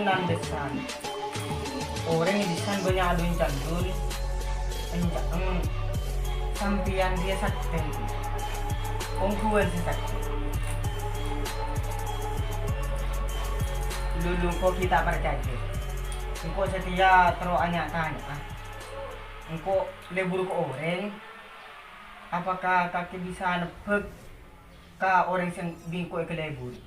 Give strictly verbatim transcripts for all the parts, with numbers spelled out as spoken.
Nan bessana. Orèng è dissa' bânnya' adun-candun. Enjâ', em, sampèyan rèya saktè. Ongghuwân sè saktè. Lulu engko' ghi' ta' parcajâ. Engko' satèya terro nya'-tanya'a. Engko' lebur ka orèng. Apakah kakè bisa nebbhâk ka orèng sè bi' engko' èkaleburi?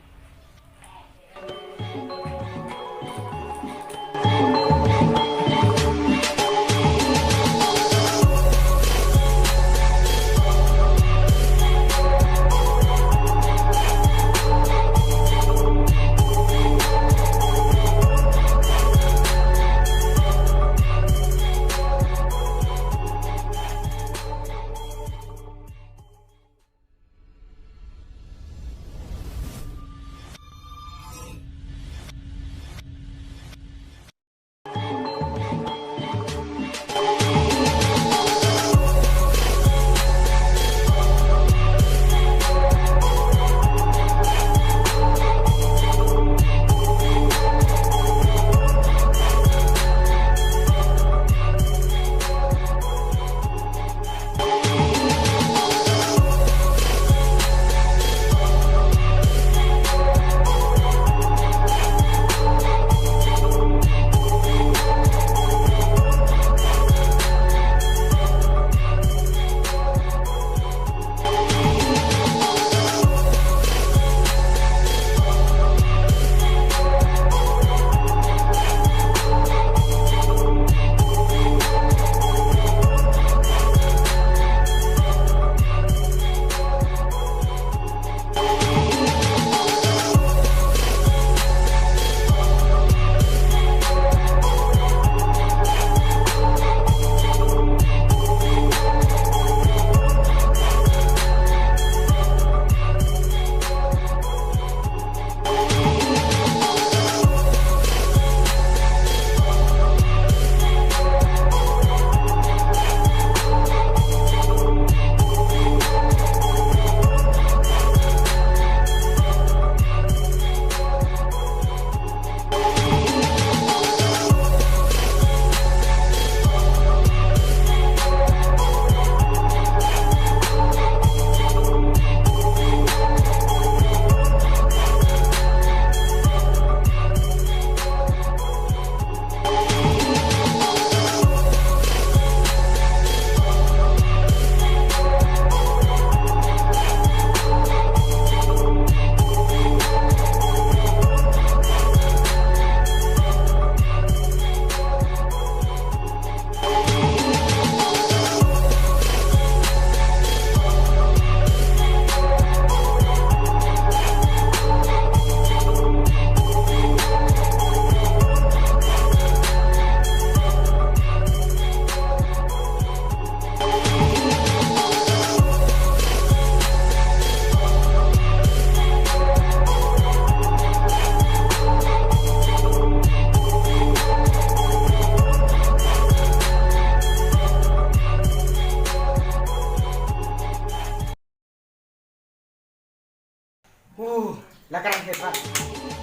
Uh, la kerrang hebat.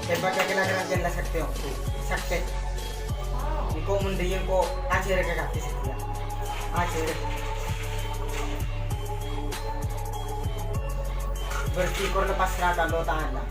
Hebat kakè la kerrang kèng la saktè ongghu. Saktè. Engko' mon dhiyâ engko' ajhârâ ka kakè satèya. Ajhârâ. Bersyukur la pasra ka Allah Ta'ala.